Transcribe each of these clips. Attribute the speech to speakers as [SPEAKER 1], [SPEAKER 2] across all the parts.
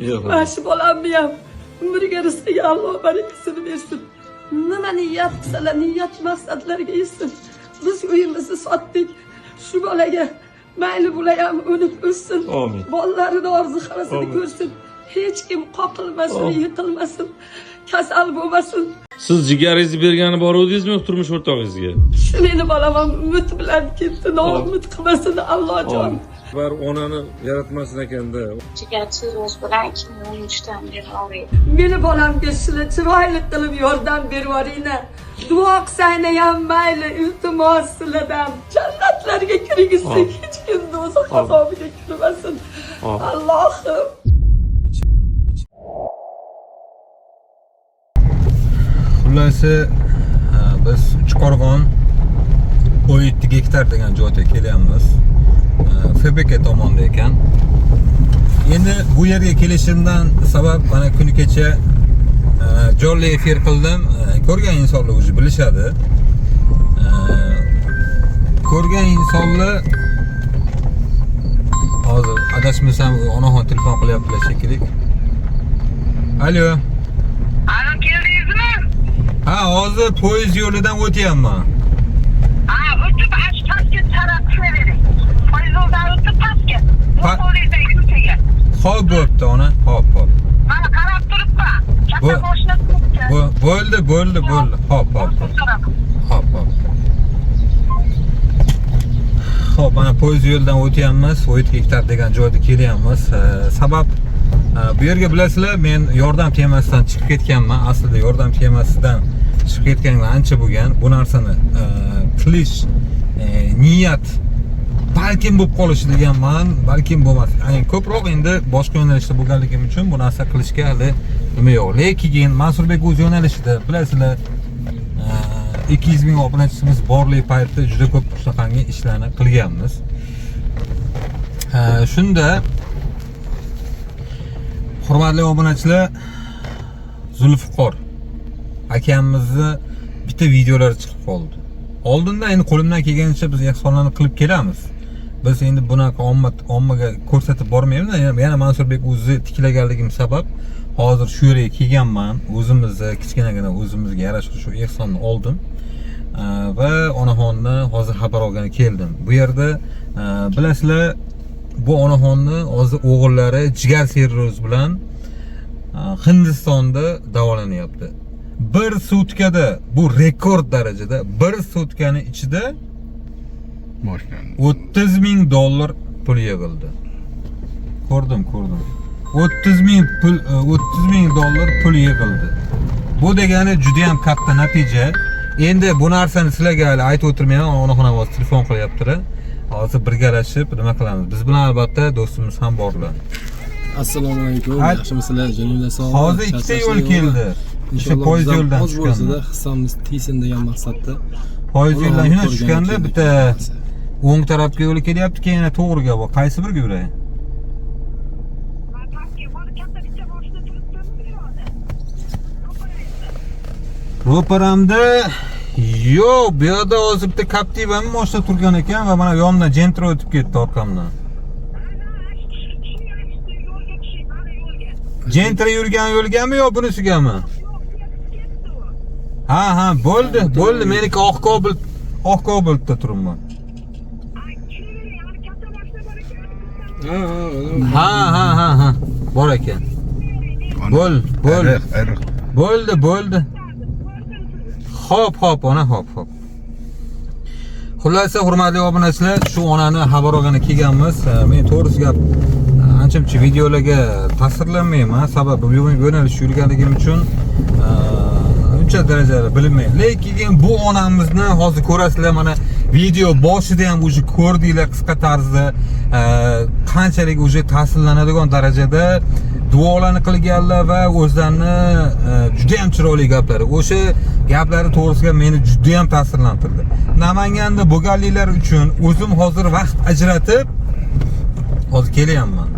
[SPEAKER 1] Yo'q.
[SPEAKER 2] Mana shu bolamni ham umriga, rizqiga Alloh barakasini bersin. Nima niyat qilsalar, niyat maqsadlariga yetsin. Biz uyimizni sotdik shu bolaga. Mayli, bular ham unib o'ssin.
[SPEAKER 1] Amin.
[SPEAKER 2] Bolalarini orzu havasini
[SPEAKER 1] Amin.
[SPEAKER 2] ko'rsin. Hech kim qoqilmasin,
[SPEAKER 1] Amin.
[SPEAKER 2] yiqilmasin, kasal bo'lmasin.
[SPEAKER 1] Siz jigaringizni bergani boruvdingizmi turmush o'rtog'ingizga?
[SPEAKER 2] Shu meni bolam ham umid bilan ketdi, noumid qilmasin Allohjon.
[SPEAKER 1] Bar onani yaratmasin ekanda.
[SPEAKER 3] Jigar sirroz bilan 2013dan beri og'riydi.
[SPEAKER 2] Meni bolamga shular chiroyli qilib yordam bervoringlar. Duo qilsanglar ham mayli, iltimos sizlardan. Jannatlarga kirgizsin,
[SPEAKER 1] Amin.
[SPEAKER 2] hech kim do'zax
[SPEAKER 1] Amin.
[SPEAKER 2] azobiga kirmasin.
[SPEAKER 1] Amin.
[SPEAKER 2] Allohim.
[SPEAKER 4] Xullasi, biz Uchqo'rg'on 17 gektar degan joyga kelyapmiz. FBK tomonda ekan. Endi bu yerga kelishimdan sabab mana kuni kecha jonli efir qildim. Ko'rgan insonlar уже bilishadi. Ko'rgan insonlar, hozir adashmasam onaxon telefon qilyaptilar shekilli. Alo.
[SPEAKER 5] Alo, keldingizmi?
[SPEAKER 4] Ha, hozir poyezd yo'lidan o'tyapman.
[SPEAKER 5] Ha, o'tib ash pastga taraf tushavering. Poyezd yo'ldan o'tib pastga. Qo'lingizdagi ko'chaga.
[SPEAKER 4] Xo'p, bo'pti ona. Xo'p, xo'p.
[SPEAKER 5] Mana qarab turibman. Katta mashina turibdi.
[SPEAKER 4] Bo'ldi, bo'ldi, bo'ldi. Xo'p, xo'p. Xo'p, xo'p. Xo'p, mana poyezd yo'lidan o'tyapmiz. 17 gektar degan joyda kelyapmiz. Sabab bu yerga bilasizlar, men yordam temasidan chiqib ketganman. Aslida yordam temasidan chiqib ketganimga ancha bo'lgan. Bu narsani qilish niyat balkim bo'lib qolishi deganman, balkim bo'lmas. Ya'ni ko'proq endi boshqa yo'nalishda bo'lganligim uchun bu narsa qilishga hali nima yo'q. Lekin Mansurbek o'z yo'nalishida bilasizlar, 200 ming obunachimiz borlik paytda juda ko'p shunaqangi ishlarni qilganmiz. Shunda hurmatli obunachilar, Zulfiqor akamizni bitta videolari chiqib qoldi. Oldindan endi qo'limdan kelgancha biz ehsonlarni qilib kelamiz. Biz endi bunaqa ommaga ko'rsatib bormaymiz. Yana Mansurbek o'zi tiklaganligim sabab hozir shu yerga kelganman. O'zimizni kichkinagina o'zimizga yarasha shu ehsonni oldim. Va onaxonni hozir xabar olgani keldim. Bu yerda bilasizlar, bu onaxonni hozir o'g'illari jigar sirroz bilan Hindistonda davolanyapti. Bir sutkada, bu rekord darajada, bir sutkani ichida 30 ming dollar pul yig'ildi. Ko'rdim, ko'rdim. 30 ming pul, 30 ming dollar pul yig'ildi. Bu degani juda ham katta natija. Endi bu narsani sizlarga hali aytib o'tirmayman, onaxonam hozir telefon qilyaptilar. Hozir birgalashib nima qilamiz? Biz bilan albatta do'stimiz ham borlar.
[SPEAKER 6] Assalomu alaykum. Yaxshimisizlar? Joninglar sog'mi?
[SPEAKER 4] Hozir ikkita yo'l keldi. O'sha
[SPEAKER 6] Inshaalloh
[SPEAKER 4] poyezd
[SPEAKER 6] biz ham
[SPEAKER 4] yo'ldan
[SPEAKER 6] oz bo'lsa-da
[SPEAKER 4] tushganda.
[SPEAKER 6] hissamiz tegsin degan maqsadda.
[SPEAKER 4] Poyezd yo'ldan
[SPEAKER 6] Allohni
[SPEAKER 4] shunday
[SPEAKER 6] ko'rgani
[SPEAKER 4] tushganda
[SPEAKER 6] keldik.
[SPEAKER 4] bitta o'ng tarafga yo'li kelyapti, keyin yana to'g'riga bor. Qaysi biriga yuray?
[SPEAKER 5] Pastga hozir katta bitta mashina turibdi bu yoqda.
[SPEAKER 4] Ro'paramda yo'q, bu yerda hozir bitta Captiva'mi mashina turgan ekan va mana yonimdan Gentra o'tib ketdi orqamdan.
[SPEAKER 5] Yo'lga tushing, mana yo'lga.
[SPEAKER 4] Gentra yurgan yo'lgami yo bunisigami? Ha, ha, bo'ldi, bo'ldi. Meniki oq Cobalt, oq Cobaltda turibman.
[SPEAKER 5] Katta mashina bor ekan.
[SPEAKER 6] Ha, ha,
[SPEAKER 4] Ha, ha, ha, ha. Bor ekan. Bo'l, bo'l.
[SPEAKER 7] Ariq.
[SPEAKER 4] Bo'ldi, bo'ldi. Xo'p, xo'p, ona, xo'p, xo'p. Xullas, hurmatli obunachilar, shu onani xabar olgani kelganmiz. Men to'g'risi gap ancha-muncha videolarga ta'sirlanmayman. Sababi bu yo'nalish yurganligim uchun uncha darajada bilinmaydi. Lekin bu onamizni hozir ko'rasizlar, mana video boshida ham уже ko'rdinglar qisqa tarzda qanchalik уже ta'sirlanadigan darajada duolarni qilganlar va o'zlarini juda ham chiroyli gaplari. O'sha gaplari to'g'risiga meni juda ham ta'sirlantirdi. Namanganda bo'lganliklar uchun o'zim hozir vaqt ajratib hozir kelyapman.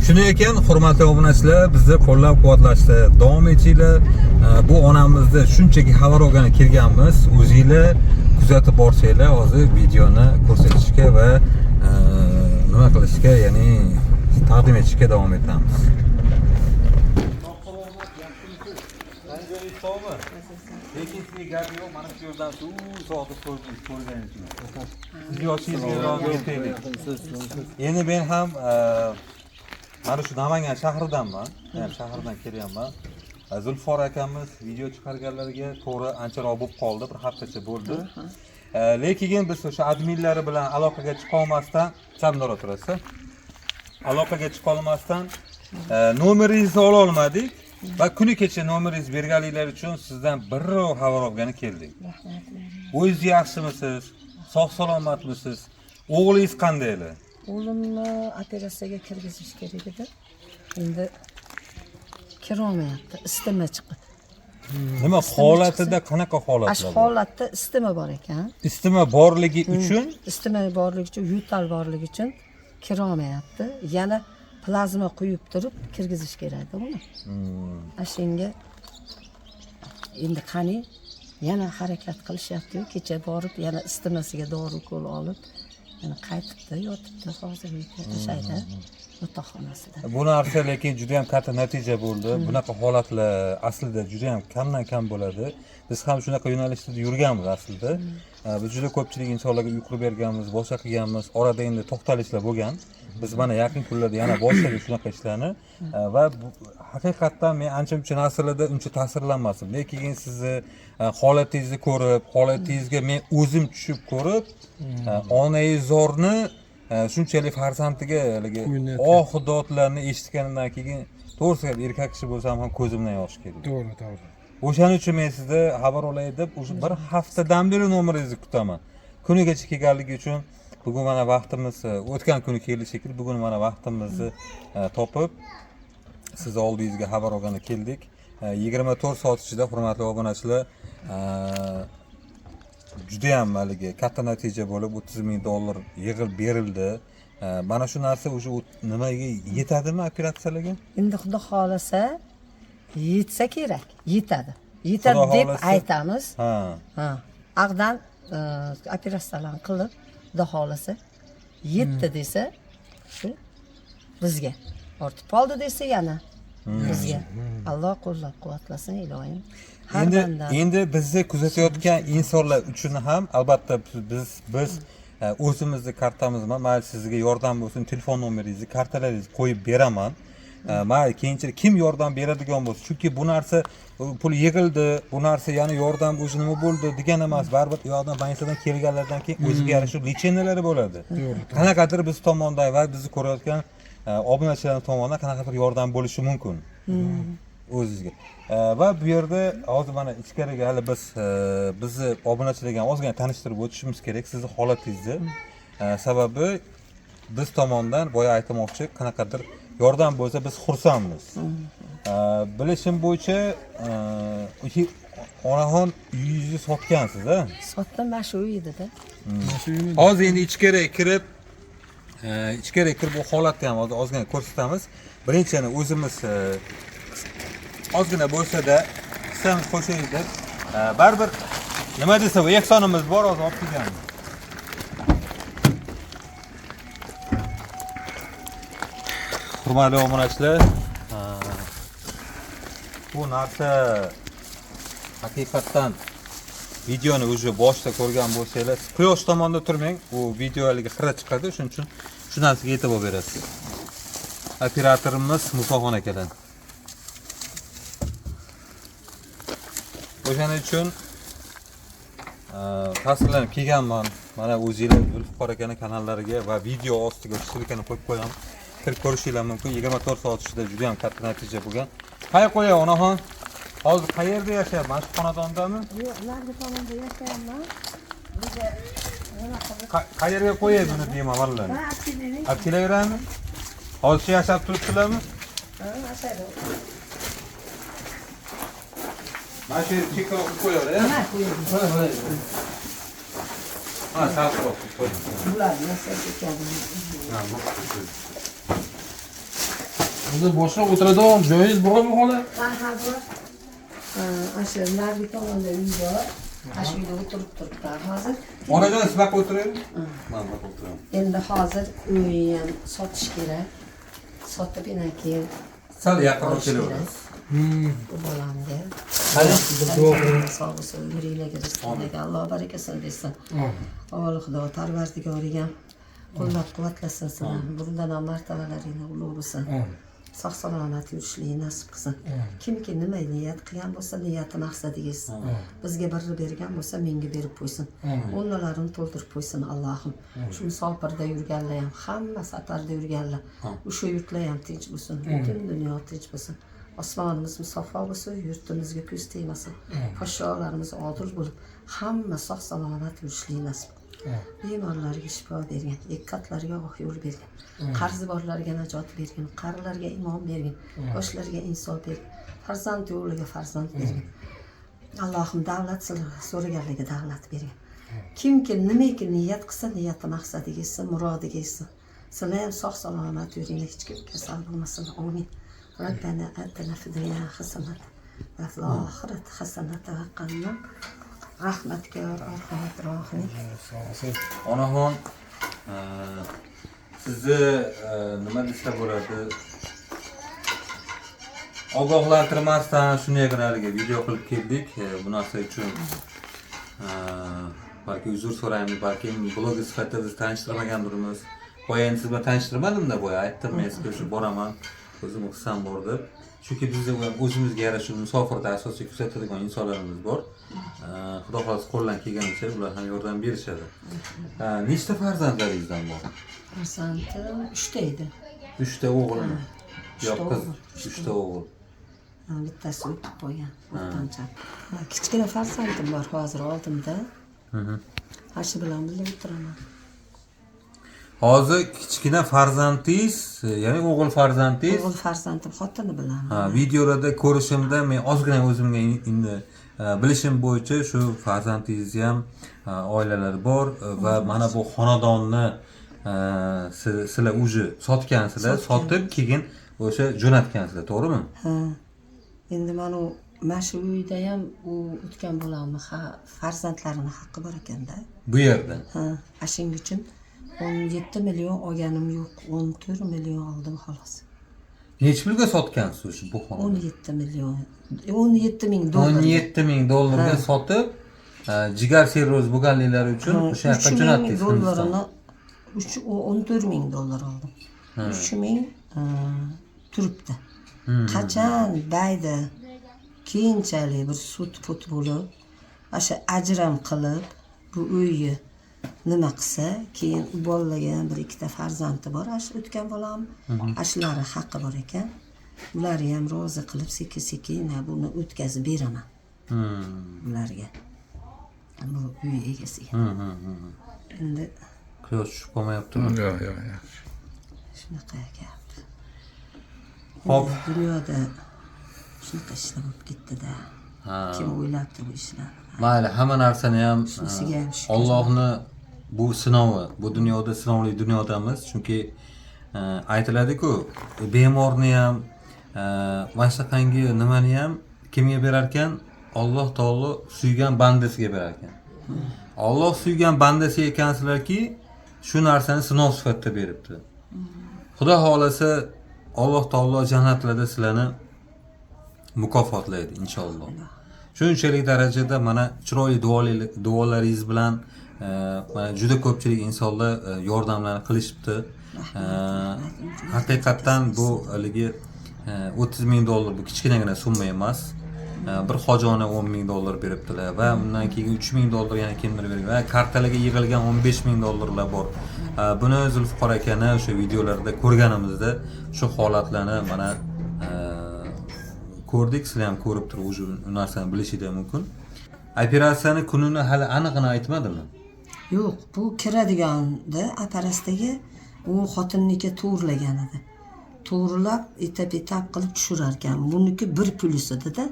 [SPEAKER 4] Shunday ekan, hurmatli obunachilar, bizni qo'llab-quvvatlashda davom etinglar. Bu onamizni shunchaki xabar olgani kelganmiz. O'zinglar kuzatib borsanglar, hozir videoni ko'rsatishga va nima qilishga, ya'ni taqdim etishga davom etamiz. sog'mi? Lekin sizga gap yo'q, mana shu yerdan suv sotib ko'rganingiz yo'q. Siz yoshingizga yordam beraylik. Endi men ham mana shu Namangan shahridanman. Men shahardan kelyapman. Zulfor akamiz video chiqarganlariga to'g'ri ancharoq bo'lib qoldi, bir haftacha bo'ldi. Lekin biz o'sha adminlari bilan aloqaga chiqa olmasdan, samdor o'tirasiz. Aloqaga chiqa olmasdan nomeringizni ola olmadik va kuni kecha nomeringizni berganliklari uchun sizdan birrov xabar olgani keldik.
[SPEAKER 2] Rahmat.
[SPEAKER 4] O'zingiz yaxshimisiz? Sog' salomatmisiz? O'g'lingiz qandaylar?
[SPEAKER 2] O'g'limni operatsiyaga kirgizish kerak edi. Endi kirolmayapti, isitma chiqib.
[SPEAKER 4] Nima holatida, qanaqa holatlar?
[SPEAKER 2] Ash holatda isitma bor ekan.
[SPEAKER 4] Isitma borligi uchun,
[SPEAKER 2] isitma borligi uchun, yo'tal borligi uchun kirolmayapti. Yana plazma quyib turib kirgizish kerak edi uni. Ashinga endi qani yana harakat qilishyapti. Kecha borib yana isitmasiga dori ukol olib, yana qaytibdi, yotibdi hozir uyda, yotoqxonasida.
[SPEAKER 4] Bu narsa lekin juda ham katta natija bo'ldi. Bunaqa holatlar aslida juda ham kamdan kam bo'ladi. Biz ham shunaqa yo'nalishda yurganmiz aslida. Biz juda ko'pchilik insonlarga uy qurib berganmiz, boshqa qilganmiz. Orada endi to'xtalishlar bo'lgan. Biz mana yaqin kunlarda yana boshladik shunaqa ishlarni va haqiqatdan men ancha-muncha narsalarda uncha ta'sirlanmasim. Lekin sizni holatingizni ko'rib, holatingizga men o'zim tushib ko'rib, onangizorni shunchalik farzandiga haligi oh dodlarni eshitganimdan keyin to'g'risi gap, erkak kishi bo'lsam ham ko'zimdan yosh keldi.
[SPEAKER 6] To'g'ri, to'g'ri.
[SPEAKER 4] O'shaning uchun men sizni xabar olay deb o'sha bir haftadan beri nomeringizni kutaman. Kunigacha kelganligi uchun bugun mana vaqtimiz o'tgan kuni keldi shekilli, bugun mana vaqtimizni topib siz oldingizga xabar olgani keldik. 24 soat ichida hurmatli obunachilar juda ham haligi katta natija bo'lib $30,000 yig'ib berildi. Mana shu narsa o'sha nimaga yetadimi operatsiyalarga?
[SPEAKER 2] Endi Xudo xolasa yetsa kerak, yetadi. Yetadi deb aytamiz.
[SPEAKER 4] Ha.
[SPEAKER 2] Ha. Ag'dan operatsiyalarni qilib, Xudo xolasa yetdi desa, shu bizga ortib qoldi desa yana bizga. Alloh qo'llab-quvvatlasin iloyim.
[SPEAKER 4] Endi bizni kuzatayotgan insonlar uchun ham albatta biz o'zimizni kartamiz, mayli sizga yordam bo'lsin, telefon nomeringizni, kartalaringizni qo'yib beraman. Mayli keyinchalik kim yordam beradigan bo'lsa, chunki bu narsa pul yig'ildi, bu narsa yana yordam o'zi nima bo'ldi degan emas, baribir u yoqdan bankdan kelganlardan keyin o'ziga yarasha lecheniyalari bo'ladi. Qanaqadir biz tomondan va bizni ko'rayotgan obunachilar tomonidan qanaqadir yordam bo'lishi mumkin o'zizga. Va bu yerda hozir mana ichkariga hali biz bizni obunachilarga ham ozgina tanishtirib o'tishimiz kerak sizni holatingizni. Sababi biz tomondan boya aytmoqchi, qanaqadir yordam bo'lsa biz xursandmiz. Bilishim bo'yicha onaxon uyingizni sotgansiz, a?
[SPEAKER 2] Sotdim, mana shu uy edi-da.
[SPEAKER 4] Hozir endi ichkariga kirib, bu holatni ham hozir ozgina ko'rsatamiz. Birinchi o'zimiz ozgina bo'lsa-da hissamiz qo'shaylik deb, baribir nima desa, ehsonimiz bor, hozir olib kelganmiz. Hurmatli obunachilar, bu narsa haqiqatdan videoni уже boshida ko'rgan bo'lsanglar, quyosh tomonda turmang, u video haligi xira chiqadi, shuning uchun shu narsaga e'tibor berasiz. Operatorimiz Musoxon akalar. O'shaning uchun ta'sirlanib kelganman. Mana o'zinglar Zulfiqor akaning kanallariga va video ostiga ссылкani qo'yib qo'yaman. Kirib ko'rishinglar mumkin. 24 soat ichida juda ham katta natija bo'lgan. Qay qo'ya onaxon? Hozir qayerda yashayapsiz? Mana shu xonadondami?
[SPEAKER 2] Yo'q, narigi tomonda yashayapman. Bizga nima qilib?
[SPEAKER 4] Qayerga qo'yay buni deyman vallahi. Olib kelaverami? Hozircha yashab turibsizlarmi?
[SPEAKER 2] Ha, yashaydi.
[SPEAKER 4] Mana shu yerga chekroq qilib qo'yaver, a?
[SPEAKER 2] Ha, qo'ying.
[SPEAKER 4] Ha, salqinroq qilib qo'ying.
[SPEAKER 2] Bular yasash ekan.
[SPEAKER 4] Ha, bu.
[SPEAKER 6] O'zi boshqa o'tiradigan joyingiz bormi xola?
[SPEAKER 2] Ha, ha, bor. Ha, shu narigi tomonda uy bor. Ana shu uyda o'tirib turibdi hozir.
[SPEAKER 4] Onajon, siz baqa o'tiring. Men baqa o'tiraman.
[SPEAKER 2] Endi hozir uyni ham sotish kerak. Sotib keyin
[SPEAKER 4] Sal yaqinroq kelaverasiz.
[SPEAKER 2] Bu bolamga. Sog' bo'lsin, umringlarga, rizqinglarga Alloh barakasini bersin. Avvalo Xudo parvardigoriga qo'llab quvvatlasin sizlarni. Bundan ham martabalaringni ulug' bo'lsin. Sog' salomat yurishlikni nasib qilsin. Kimki nima niyat qilgan bo'lsa, niyati maqsadiga yetsin. Bizga birni bergan bo'lsa, menga berib qo'ysin. O'rnalarini to'ldirib qo'ysin Allohim. Shu musofirda yurganlar ham, hamma safarda yurganlar, o'sha yurtlar ham tinch bo'lsin, butun dunyo tinch bo'lsin. Osmonimiz musaffo bo'lsin, yurtimizga ko'z tegmasin. Podsholarimiz odil bo'lib, hamma sog' salomat yurishlikni nasib qilsin. Bemorlarga shifo bergin, ekkatlarga oq yo'l bergin, qarzi borlarga najot bergin, qarilarga imon bergin, yoshlarga insof bergin, farzand yo'liga farzand bergin. Allohim davlat so'raganlarga davlat bergin. Kimki nimaki niyat qilsa, niyati maqsadiga yetsin, murodiga yetsin. Sizlar ham sog' salomat yuringlar, hech kim kasal bo'lmasin. Amin. Rabbana atina fid dunya hasanatan va fil oxirati hasanatan va qina rahmatga arhamar rohim.
[SPEAKER 4] Onaxon, sizni nima desa bo'ladi, ogohlantirmasdan shunday haligi video qilib keldik. Bu narsa uchun balki uzr so'raymiz, balki bloger sifatida bizni tanishtirmagandirmiz. Boya endi siz bilan tanishtirmadimda, boya aytdim men sizga shu boraman, o'zim hissam bor deb. Chunki bizda ham o'zimizga yarasha musofirda asosiy kuzatadigan insonlarimiz bor. Xudo xohlasa qo'ldan kelganicha ular ham yordam berishadi. Nechta farzandlaringizdan bor?
[SPEAKER 2] Farzandim 3ta edi.
[SPEAKER 4] 3ta o'g'ilmi? Yo'q, qiz.
[SPEAKER 2] O'g'il.
[SPEAKER 4] 3ta o'g'il.
[SPEAKER 2] Bittasi o'tib qo'ygan, o'rtancha. Kichkina farzandim bor hozir oldimda. Ana shu bilan birga o'tiraman.
[SPEAKER 4] Hozir kichkina farzandingiz, ya'ni o'g'il farzandingiz.
[SPEAKER 2] O'g'il farzandim xotini bilan.
[SPEAKER 4] Ha, videolarda ko'rishimda men ozgina o'zimga endi bilishim bo'yicha shu farzandingizni ham oilalari bor va mana bu xonadonni sizlar уже sotgansizlar, sotib keyin o'sha jo'natgansizlar, to'g'rimi?
[SPEAKER 2] Ha. Endi mana u mana shu uyda ham u o'tgan bolamni farzandlarini haqqi bor ekanda.
[SPEAKER 4] Bu yerda.
[SPEAKER 2] Ha, ana shuning uchun 17 million olganim yo'q, 14 million oldim xolos.
[SPEAKER 4] Necha pulga sotgansiz o'sha bu xonadonni?
[SPEAKER 2] 17 million, 17 ming dollar.
[SPEAKER 4] 17 ming dollarga sotib, jigar sirroz bo'lganliklari uchun o'sha yoqqa
[SPEAKER 2] 3 ming
[SPEAKER 4] jo'natdingiz Hindistonga.
[SPEAKER 2] dollarini 14 ming dollar oldim. 3 ming turibdi. Qachon baydi keyinchalik bir sud put bo'lib, o'sha ajram qilib bu uyni nima qilsa, keyin u bolalarga ham bir ikkita farzandi bor, ana shu o'tgan bolam, ana shulari haqqi bor ekan. Ularni ham rozi qilib sekin sekin buni o'tkazib beraman. Ularga. Bu uy egasiga. Endi
[SPEAKER 4] Quyosh tushib qolmayaptimi?
[SPEAKER 6] Yo'q, yo'q, yaxshi.
[SPEAKER 2] Shunaqa gap.
[SPEAKER 4] Xo'p.
[SPEAKER 2] Dunyoda shunaqa ishlar bo'lib ketdi-da. Kim o'ylabdi bu ishlarni?
[SPEAKER 4] Mayli, hamma narsani ham
[SPEAKER 2] Shunisiga ham shukur.
[SPEAKER 4] Allohni bu sinovi, bu dunyoda sinovli dunyodamiz, chunki aytiladi-ku, bemorni ham mana shunaqangi nimani ham kimga berar ekan? Alloh taolo suygan bandasiga berar ekan. Alloh suygan bandasi ekansizlarki, shu narsani sinov sifatida beribdi. Xudo xohlasa Alloh taolo jannatlarda sizlarni mukofotlaydi inshaalloh. Shunchalik darajada mana chiroyli duolaringiz bilan mana juda ko'pchilik insonlar yordamlarni qilishibdi. Haqiqatdan bu haligi 30 ming dollar bu kichkinagina summa emas. Bir hojona 10 ming dollar beribdilar va undan keyin 3 ming dollar yana kimdir bergan va kartalarga yig'ilgan 15 ming dollarlar bor. Buni Zulfiqor akani o'sha videolarda ko'rganimizda shu holatlarni mana ko'rdik, sizlar ham ko'rib turib уже u narsani bilishingiz mumkin. Operatsiyani kunini hali aniqini aytmadimi?
[SPEAKER 2] Yo'q, bu kiradiganda operatsiyaga u xotinniki to'g'irlagan edi. To'g'irlab etap-etap qilib tushirar ekan. Buniki 1 plyus edi-da.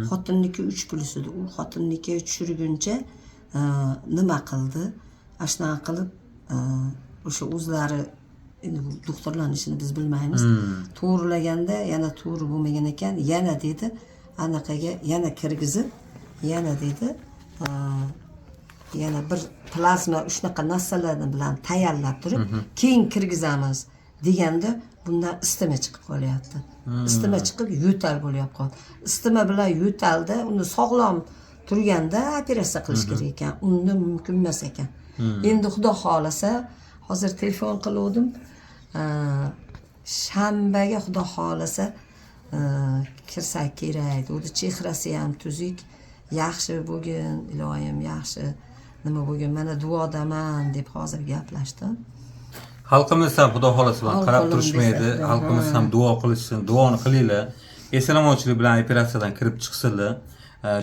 [SPEAKER 2] Xotinniki 3 plyus edi. U xotinniki tushirguncha nima qildi? Ana shunaqa qilib o'sha o'zlari endi bu doktorlarning ishini biz bilmaymiz. To'g'irlaganda yana to'g'ri bo'lmagan ekan, yana dedi, anaqaga yana kirgizib, yana dedi, yana bir plazma shunaqa narsalarni bilan tayyorlab turib, keyin kirgizamiz Deganda bundan isitma chiqib qolyapti. Isitma chiqib yo'tal bo'lyapti qoldi. Isitma bilan yo'talda uni sog'lom turganda operatsiya qilish kerak ekan. Unda mumkin emas ekan. Endi Xudo xohlasa, hozir telefon qiluvdim. Shanbaga Xudo xohlasa kirsak kerak. Uni chehrasi ham tuzuk, yaxshi bo'lgin, iloyim, yaxshi nima bo'lgin, mana duodaman deb hozir gaplashdim.
[SPEAKER 4] Xalqimiz ham Xudo xohlasa bilan qarab
[SPEAKER 2] Xalqimiz
[SPEAKER 4] turishmaydi.
[SPEAKER 2] desa,
[SPEAKER 4] Xalqimiz ham duo qilishsin, duoni qilinglar. Eson-omonchilik bilan operatsiyadan kirib chiqsinlar.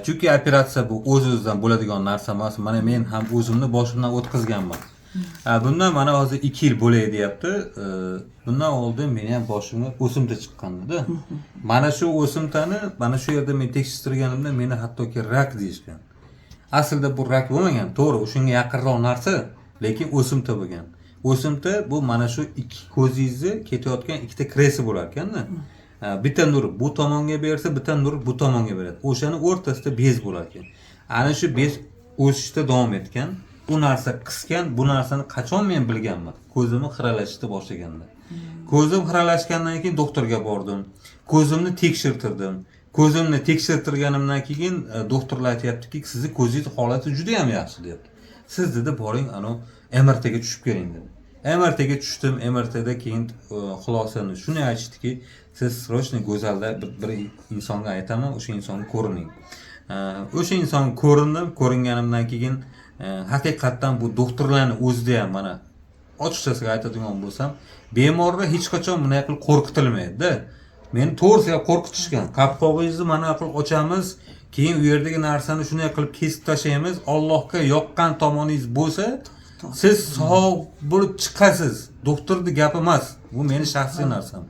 [SPEAKER 4] Chunki operatsiya bu o'z-o'zidan bo'ladigan narsa emas. Mana men ham o'zimni boshimdan o'tkazganman. Bundan mana hozir 2 yil bo'lay deyapti. Bundan oldin meni ham boshimga o'simta chiqqan-da. Mana shu o'simtani mana shu yerda men tekshirtirganimda meni hattoki rak deyishgan. Aslida bu rak bo'lmagan, to'g'ri, o'shanga yaqinroq narsa, lekin o'simta bo'lgan. O'simta bu mana shu ikki ko'zingizni ketayotgan ikkita kresi bo'lar ekanda. Bitta nur bu tomonga bersa, bitta nur bu tomonga beradi. O'shani o'rtasida bez bo'lar ekan. Ana shu bez o'sishda davom etgan. Bu narsa qisgan, bu narsani qachon men bilganman? Ko'zimni xiralashishni boshlaganda. Ko'zim xiralashgandan keyin doktorga bordim. Ko'zimni tekshirtirdim. Ko'zimni tekshirtirganimdan keyin doktorlar aytyaptiki, sizni ko'zingiz holati juda ham yaxshi deyapti. Siz dedi, boring, ano MRT ga tushib keling dedi. MRT ga tushdim, MRT da keyin xulosani shuni aytishdiki, siz срочно Go'zalda bir insonga aytaman, o'sha insonga ko'rining. O'sha insonga ko'rindim, ko'ringanimdan keyin haqiqatdan bu doktorlarni o'zida ham mana ochiqchasiga aytadigan bo'lsam, bemorni hech qachon bunday qilib qo'rqitilmaydi-da. Meni to'g'risiga qo'rqitishgan. Qapqog'ingizni mana qilib ochamiz, keyin u yerdagi narsani shunday qilib kesib tashlaymiz. Allohga yoqqan tomoningiz bo'lsa, siz sog' bo'lib chiqasiz. Doktorning gapi emas. Bu meni shaxsiy narsam.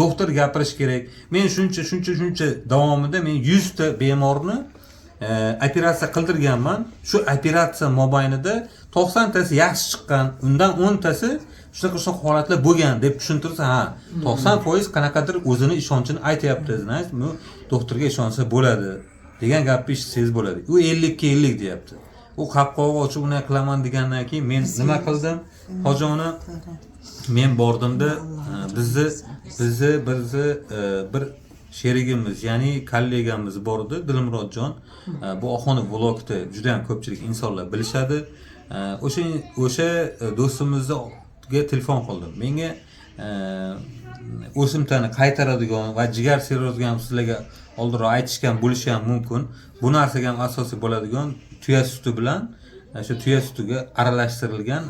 [SPEAKER 4] Doktor gapirish kerak. Men shuncha shuncha shuncha davomida men 100 ta bemorni operatsiya qildirganman. Shu operatsiya mobaynida 90 tasi yaxshi chiqqan, undan 10 tasi shunaqa shunaqa holatlar bo'lgan deb tushuntirsa, ha, 90% qanaqadir o'zini ishonchini aytyapti, значит, bu doktorga ishonsa bo'ladi degan gapni eshitsangiz bo'ladi. U 50 ga 50 deyapti. U qapqog'i ochib unday qilaman degandan keyin men nima qildim? Hojoni men bordimda bizni bir sherigimiz, ya'ni kollegamiz bor edi, Dilmurodjon. Bu Oxunov vlogda juda ham ko'pchilik insonlar bilishadi. O'sha do'stimizga telefon qildim. Menga o'simtani qaytaradigan va jigar sirroziga ham sizlarga oldinroq aytishgan bo'lishi ham mumkin. Bu narsaga ham asosiy bo'ladigan tuya suti bilan shu tuya sutiga aralashtirilgan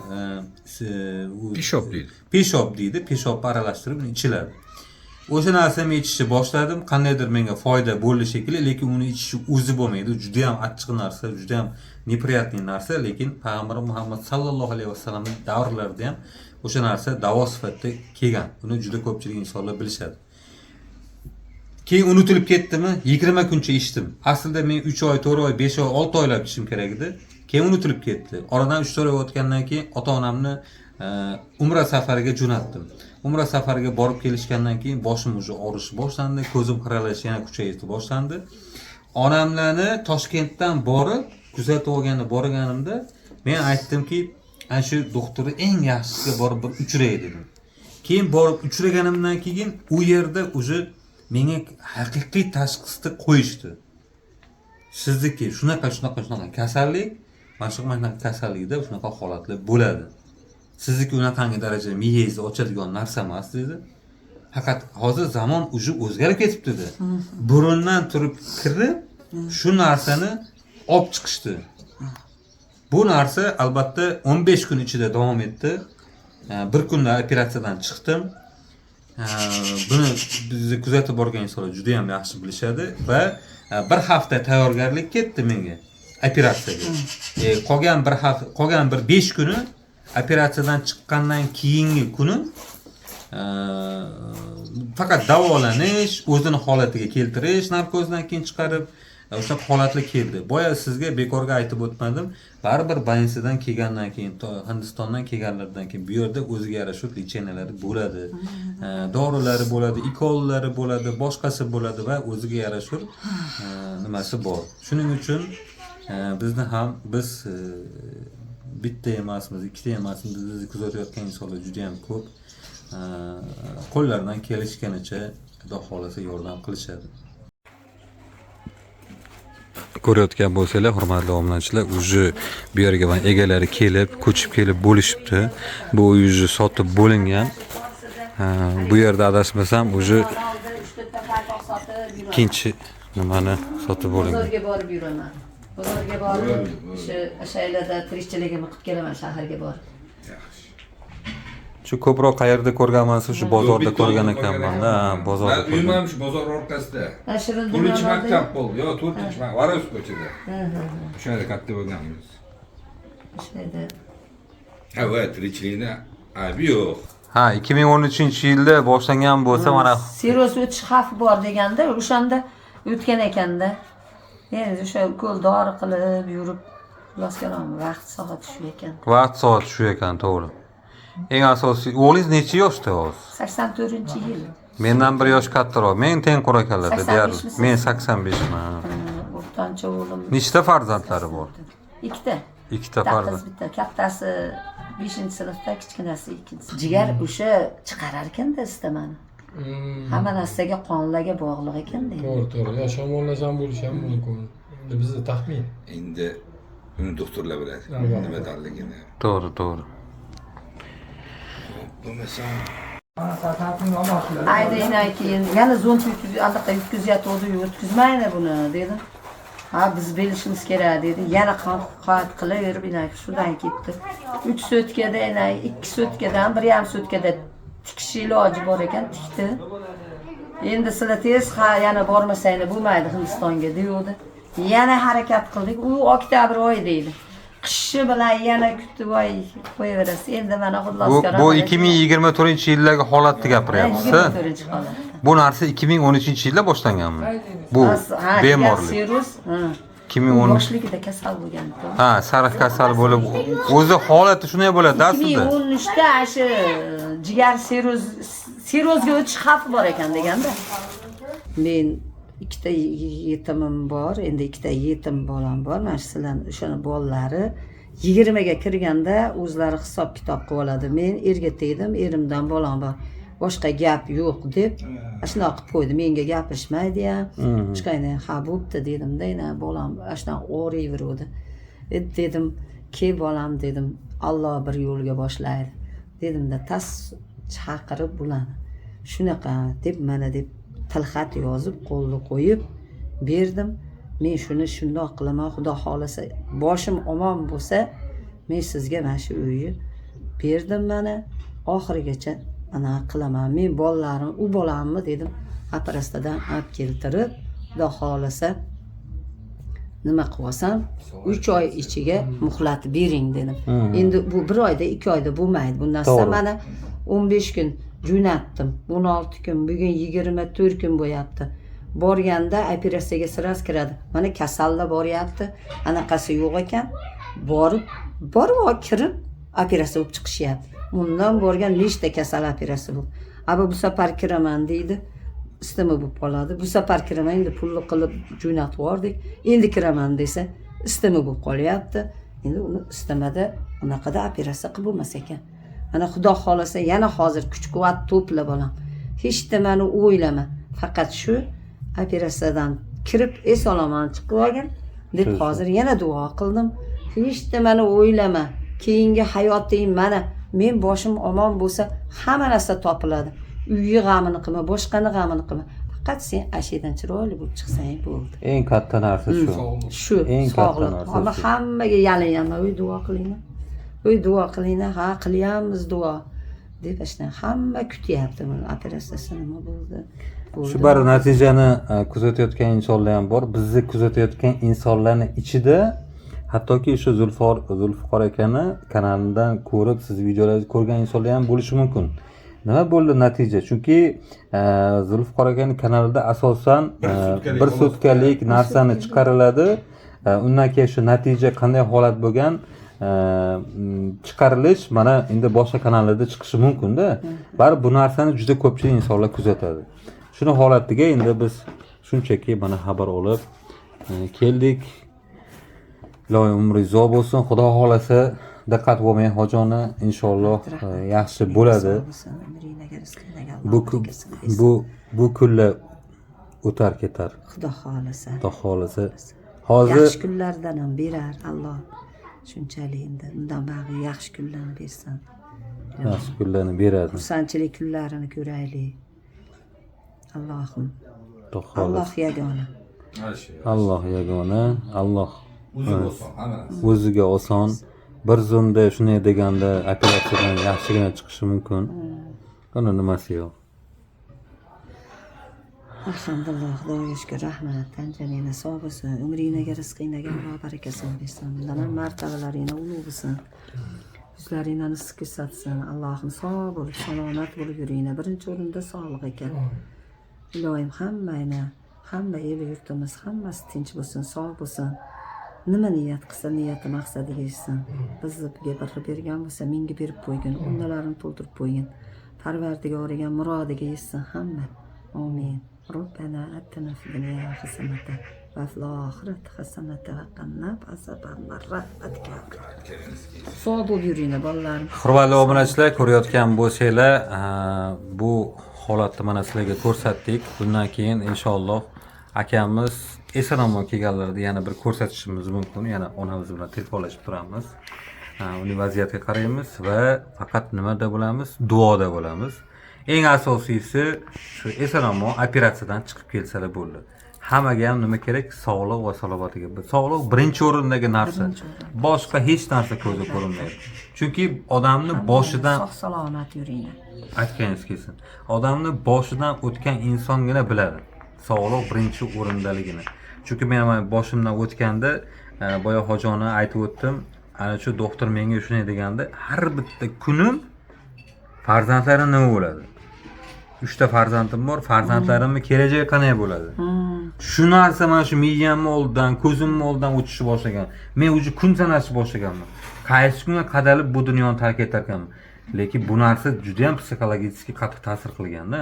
[SPEAKER 7] Peshob deydi.
[SPEAKER 4] Peshob deydi, peshobni aralashtirib ichiladi. O'sha narsani ichishni boshladim. Qandaydir menga foyda bo'ldi shekilli, lekin uni ichishi o'zi bo'lmaydi. Juda ham achchiq narsa, juda ham неприятный narsa, lekin payg'ambar Muhammad sallallohu alayhi vasallamning davrlarida ham o'sha narsa davo sifatida kelgan. Buni juda ko'pchilik insonlar bilishadi. Keyin unutilib ketdimi? 20 kuncha ichdim. Aslida men 3 oy, 4 oy, 5 oy, 6 oylab ichishim kerak edi. Keyin unutilib ketdi. Oradan 3-4 oy o'tgandan keyin ota-onamni umra safariga jo'natdim. Umra safariga borib kelishgandan keyin boshim уже og'rish boshlandi, ko'zim xiralash yana kuchayishni boshlandi. Onamlarni Toshkentdan borib kuzatib olgani borganimda men aytdimki, ana shu doktorni eng yaxshisiga borib bir uchray dedim. Keyin borib uchraganimdan keyin u yerda уже menga haqiqiy tashxisni qo'yishdi. Sizniki shunaqa shunaqa shunaqa kasallik, mana shunaqa mana shunaqa kasallikda shunaqa holatlar bo'ladi. Sizniki unaqangi darajada miyangizni ochadigan narsa emas dedi. Faqat hozir zamon уже o'zgarib ketibdi dedi. Burundan turib kirib shu narsani olib chiqishdi. Bu narsa albatta 15 kun ichida davom etdi. Bir kunda operatsiyadan chiqdim. Buni bizni kuzatib borgan insonlar juda ham yaxshi bilishadi va bir hafta tayyorgarlik ketdi menga operatsiyaga. Qolgan bir hafta, qolgan bir 5 kuni operatsiyadan chiqqandan keyingi kuni faqat davolanish, o'zini holatiga keltirish, narkozdan keyin chiqarib o'sha holatlar keldi. Boya sizga bekorga aytib o'tmadim. Baribir больница dan kelgandan keyin, Hindistondan kelganlardan keyin bu yerda o'ziga yarasha лечения lari bo'ladi. Dorilari bo'ladi, ukollari bo'ladi, boshqasi bo'ladi va o'ziga yarasha nimasi bor. Shuning uchun bizni ham biz bitta emasmiz, ikkita emasmiz, bizni kuzatayotgan insonlar juda ham ko'p. Qo'llaridan kelishganicha, xudo xohlasa, yordam qilishadi. Ko'rayotgan bo'lsanglar, hurmatli obunachilar, уже bu yerga mana egalari kelib, ko'chib kelib bo'lishibdi. Bu uy уже sotib bo'lingan. Ha, bu yerda adashmasam, уже ikkinchi nimani sotib bo'lingan.
[SPEAKER 2] Bozorga borib yuraman. Bozorga borib, o'sha o'sha tirikchiligimni qilib kelaman shaharga borib.
[SPEAKER 4] Shu ko'proq qayerda ko'rganman, shu bozorda
[SPEAKER 8] Bitta
[SPEAKER 4] ko'rgan
[SPEAKER 8] o'zim
[SPEAKER 4] ekanman-da, ha, bozorda
[SPEAKER 8] Man uyim
[SPEAKER 4] ko'rgan.
[SPEAKER 8] ham shu bozor orqasida.
[SPEAKER 2] Ha, Shirin
[SPEAKER 8] 4
[SPEAKER 2] dunyolarda-
[SPEAKER 8] maktab bo'ldi. Yo'q, 4 maktab. Varos ko'chada. O'sha yerda katta bo'lganmiz.
[SPEAKER 2] O'sha yerda.
[SPEAKER 8] Ha, va tirikchilikni aybi yo'q.
[SPEAKER 4] Ha, 2013-yilda boshlangan bo'lsa, mana.
[SPEAKER 2] Sirroz o'tish xavfi bor deganda, o'shanda o'tgan ekanda. Endi o'sha ukol dori qilib yurib, xullas kalom, vaqt soat shu ekan.
[SPEAKER 4] Vaqt soat shu ekan, to'g'ri. Eng asosiy, o'g'lingiz necha yoshda hozir?
[SPEAKER 2] 84-yil.
[SPEAKER 4] Mendan bir yosh kattaroq. Men tengqur ekanlarda
[SPEAKER 2] 85
[SPEAKER 4] deyarli.
[SPEAKER 2] misiz?
[SPEAKER 4] Men 85man.
[SPEAKER 2] O'rtancha o'g'lim.
[SPEAKER 4] Nechta farzandlari bor?
[SPEAKER 2] Ikkita.
[SPEAKER 4] Ikkita
[SPEAKER 2] Bitta qiz,
[SPEAKER 4] farzand.
[SPEAKER 2] bitta kattasi 5-sinfda, kichkinasi 2. Jigar o'sha chiqarar ekanda istamani. Hamma narsaga qonlarga bog'liq ekanda.
[SPEAKER 6] To'g'ri. Yo shamollash ham bo'lishi ham mumkin. Endi bizni taxmin.
[SPEAKER 8] Endi uni doktorlar biladi
[SPEAKER 6] Albatta.
[SPEAKER 8] nimadanligini.
[SPEAKER 4] To'g'ri, to'g'ri.
[SPEAKER 8] Bo'lmasam
[SPEAKER 2] Aydan keyin yana zont anaqa yutkazyotgandi, yutqizmaydi buni dedim. Ha, biz bilishimiz kerak dedi. Yana qat qilaverib, inak shundan ketdi. 3 sutkada, inak 2 sutkadan, 1,5 sutkada tikish iloji bor ekan, tikdi. Endi sizlar tez, ha, yana bormasanglar bo'lmaydi Hindistonga deyuvdi. Yana harakat qildik. U oktyabr oyi deydi. Qishi bilan yana kutib, voy, qo'yaverasiz. Endi mana
[SPEAKER 4] Bu
[SPEAKER 2] xullas kalom.
[SPEAKER 4] bu 2024-yildagi holatni gapiryapsiz.
[SPEAKER 2] 24-holat.
[SPEAKER 4] Bu narsa 2013-yilda boshlanganmi? Bu
[SPEAKER 2] Ha,
[SPEAKER 4] bemorlik.
[SPEAKER 2] Sirus. Ha.
[SPEAKER 4] 2013
[SPEAKER 2] Yoshligida kasal bo'lgan.
[SPEAKER 4] Ha, sariq kasal bo'lib, o'zi holati shunday bo'ladi aslida.
[SPEAKER 2] 2013da shu jigar sirrozga o'tish xavfi bor ekan deganda. Men ikkita yetimim bor, endi ikkita yetim bolam bor. Mana shu sizlarni o'shani bolalari 20 ga kirganda o'zlari hisob kitob qilib oladi. Men erga tegdim, erimdan bolam bor. Boshqa gap yo'q deb shunaqa qilib qo'ydi. Menga gapirishmaydi ham. Hech qayerda, ha, bo'pti dedimda, yana bolam ana shunaqa og'riyveruvdi. E, dedim, ke bolam, dedim, Alloh bir yo'lga boshlaydi. Dedimda, tas chaqirib bularni. Shunaqa deb mana deb tilxat yozib, qo'lni qo'yib berdim. Men shuni shundoq qilaman, xudo xohlasa, boshim omon bo'lsa, men sizga mana shu uyni berdim mana, oxirigacha ana qilaman. Men bolalarim, u bolamni dedim, operatsiyadan olib keltirib, xudo xohlasa, nima qilib olsam, 3 oy ichiga muhlat bering dedim. Endi bu bir oyda, 2 oyda bo'lmaydi bu narsa. Mana 15 kun jo'natdim, 16 kun, bugun 24 kun bo'lyapti. Borganda operatsiyaga сразу kiradi. Mana kasallar boryapti, anaqasi yo'q ekan, borib borib kirib operatsiya bo'lib chiqishyapti. Undan borgan nechta kasal operatsiya bo'ldi. A bu safar kiraman deydi, isitma bo'lib qoladi. Bu safar kiraman, endi pulni qilib jo'natib yubordik, endi kiraman desa, isitma bo'lib qolyapti. Endi uni isitmada unaqada operatsiya qilib bo'lmas ekan. Mana xudo xohlasa, yana hozir kuch quvvat to'plab bolam, hech nimani o'ylama, faqat shu operatsiyadan kirib eson omon chiqib olgin deb hozir yana duo qildim. Hech nimani o'ylama, keyingi hayoting, mana men boshim omon bo'lsa, hamma narsa topiladi. Uyi g'amini qilma, boshqani g'amini qilma, faqat sen ana shu yerdan chiroyli bo'lib chiqsang bo'ldi.
[SPEAKER 4] Eng katta narsa shu.
[SPEAKER 2] Shu.
[SPEAKER 4] Eng katta
[SPEAKER 2] Sog'liq.
[SPEAKER 4] narsa
[SPEAKER 2] Ammo
[SPEAKER 4] shu.
[SPEAKER 2] hammaga yalinyapman, "Uy, duo qilinglar, uy, duo qilinglar." Ha, qilyapmiz duo deb. Shunaqa hamma kutyapti buni, operatsiyasi nima bo'ldi, bo'ldi.
[SPEAKER 4] Shu bari natijani kuzatayotgan insonlar ham bor. Bizni kuzatayotgan insonlarni ichida hattoki shu Zulfiqor akani kanalidan ko'rib, siz videolaringizni ko'rgan insonlar ham bo'lishi mumkin. Nima bo'ldi natija? Chunki Zulfiqor akani kanalida asosan
[SPEAKER 8] Bir sutkalik
[SPEAKER 4] bir sutkalik narsani chiqariladi. Undan keyin shu natija qanday holat bo'lgan, chiqarilish mana endi boshqa kanallarda chiqishi mumkin-da. Baribir bu narsani juda ko'pchilik insonlar kuzatadi. Shuni holatiga endi biz shunchaki mana xabar olib keldik. Iloyim umri uzoq bo'lsin. Xudo xohlasa. Diqqat bo'lmang hojoni, inshaalloh yaxshi bo'ladi. Bu kunlar o'tar ketar.
[SPEAKER 2] Xudo xohlasa.
[SPEAKER 4] Xudo xohlasa. Hozir
[SPEAKER 2] yaxshi kunlardan ham berar Alloh. Shunchalik endi undan bag'i yaxshi kunlarni bersin.
[SPEAKER 4] Yaxshi kunlarni beradi.
[SPEAKER 2] Xursandchilik kunlarini ko'raylik. Allohim.
[SPEAKER 4] Alloh
[SPEAKER 2] yagona.
[SPEAKER 4] Alloh yagona. Alloh
[SPEAKER 8] o'ziga oson, hamma narsa.
[SPEAKER 4] O'ziga oson. Bir zumda shunday deganda operatsiyadan yaxshigina chiqishi mumkin. Uni nimasi yo'q.
[SPEAKER 2] Alhamdulillah, Xudoga shukr, rahmat. Tanjaningni sog' bo'lsin, umringga, rizqingga Alloh barakasini bersin. Bundan ham martabalaringni ulug' bo'lsin. Yuzlaringdan issiq ko'rsatsin. Allohim sog' bo'lib, salomat bo'lib yuringlar. Birinchi o'rinda sog'liq ekan. Iloyim hammani, hamma el yurtimiz hammasi tinch bo'lsin, sog' bo'lsin. Nima niyat qilsa, niyati maqsadiga yetsin. Bizga bir bergan bo'lsa, menga berib qo'ygin, o'rnalarini to'ldirib qo'ygin. Parvardigoriga murodiga yetsin hamma. Amin. Robbana atina fid dunya hasanata va fil oxirati hasanata va qina azabannar. Rahmatika. Sog' bo'lib yuringlar bolalarim.
[SPEAKER 4] Hurmatli obunachilar, ko'rayotgan bo'lsanglar, bu holatni mana sizlarga ko'rsatdik. Bundan keyin inshaalloh akamiz eson-omon kelganlarida yana bir ko'rsatishimiz mumkin. Yana onamiz bilan telefonlashib turamiz. Uni vaziyatga qaraymiz va faqat nimada bo'lamiz? Duoda bo'lamiz. Eng asosiysi shu eson-omon operatsiyadan chiqib kelsalar bo'ldi. Hammaga ham nima kerak? Sog'liq va salomatligi. Sog'liq birinchi o'rindagi narsa. Boshqa hech narsa ko'zga ko'rinmaydi. Chunki odamni boshidan
[SPEAKER 2] sog' salomat yuringlar.
[SPEAKER 4] Aytganingiz kelsin. Odamni boshidan o'tgan insongina biladi sog'liq birinchi o'rindaligini. Chunki men mana boshimdan o'tganda, boya hojoni aytib o'tdim. Ana shu doktor menga shunday deganda, har bitta kunim farzandlarim nima bo'ladi? 3 ta farzandim bor, farzandlarimning kelajagi qanday bo'ladi? Shu narsa mana shu miyamni oldidan, ko'zimni oldidan o'tishni boshlagan. Men o'zi kun sanashni boshlaganman. Qaysi kunga qadalib bu dunyoni tark etar ekanman. Lekin bu narsa juda ham psixologik qattiq ta'sir qilganda.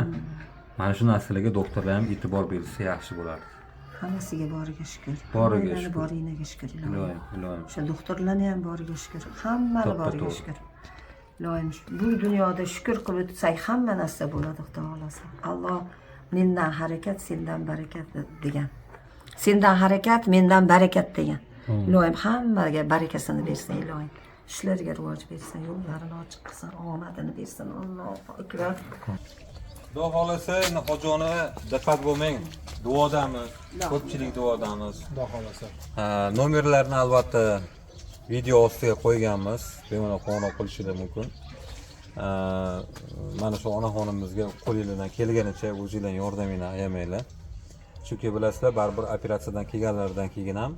[SPEAKER 4] Mana shu narsalarga doktorlar ham e'tibor bersa yaxshi bo'lardi.
[SPEAKER 2] Hammasiga boriga shukr.
[SPEAKER 4] Boriga shukr.
[SPEAKER 2] Borinaga shukr.
[SPEAKER 4] Iloyim, iloyim.
[SPEAKER 2] O'sha doktorlarni ham boriga shukr. Hammani boriga shukr. Iloyim, bu dunyoda shukr qilib o'tsak hamma narsa bo'ladi, Xudo xohlasa. Alloh mendan harakat, sendan barakat degan. Sendan harakat, mendan barakat degan. Iloyim hammaga barakasini bersin, iloyim. Ishlariga rivoj bersin, yo'llarini ochiq qilsin, omadini bersin. Allohu akbar.
[SPEAKER 4] Xudo xohlasa, hojoni diqqat bo'lmang. Duodamiz, ko'pchilik duodamiz.
[SPEAKER 6] Xudo xohlasa.
[SPEAKER 4] Nomerlarni albatta video ostiga qo'yganmiz. Bemalol qo'ng'iroq qilishingiz mumkin. Mana shu onaxonimizga qo'lingizdan kelganicha o'zingizdan yordamingni ayamanglar. Chunki bilasizlar, baribir operatsiyadan kelganlaridan keyin ham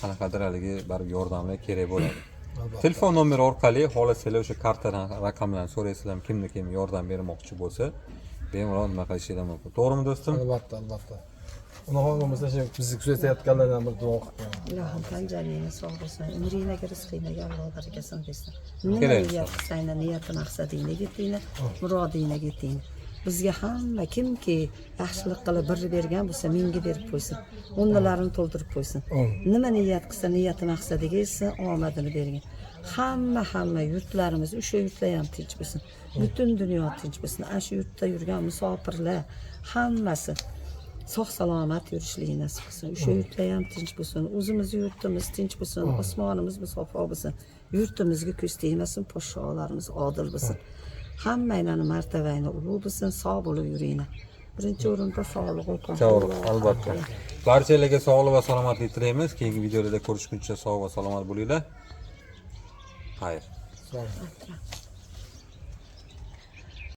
[SPEAKER 4] qanaqadir haligi baribir yordamlar kerak bo'ladi. Telefon nomeri orqali xohlasanglar o'sha karta raqamlarini so'raysizlar, kimni kim yordam bermoqchi bo'lsa, bemalol nima qilishingiz mumkin. To'g'rimi do'stim?
[SPEAKER 6] Albatta, albatta. Onaxon bo'lmasa shu bizni kuzatayotganlardan bir duo qilib qo'yamiz.
[SPEAKER 2] Ilohim tanjaningni sog' bo'lsin, umringga, rizqingga Alloh barakasini bersin. Nima niyat qilsang, niyati maqsadingga yetinglar, murodingga yetinglar. Bizga hamma kimki yaxshilik qilib bir bergan bo'lsa, menga berib qo'ysin. O'rnalarini to'ldirib qo'ysin. Nima niyat qilsa, niyati maqsadiga yetsin, omadini bergin. Hamma yurtlarimiz, o'sha yurtlar ham tinch bo'lsin. Butun dunyo tinch bo'lsin. Ana shu yurtda yurgan musofirlar hammasi sog' salomat yurishligini nasib qilsin. O'sha yurtlar ham tinch bo'lsin. O'zimizni yurtimiz tinch bo'lsin, osmonimiz musaffo bo'lsin. Yurtimizga ko'z tegmasin, podsholarimiz odil bo'lsin. Hammanglarni martabangni ulug' bo'lsin, sog' bo'lib yuringlar. Birinchi o'rinda sog'liq ekan.
[SPEAKER 4] Sog'liq, albatta. Barchalarga sog'lik va salomatlik tilaymiz. Keyingi videolarda ko'rishguncha sog' va salomat bo'linglar. Xayr.
[SPEAKER 6] Sog'.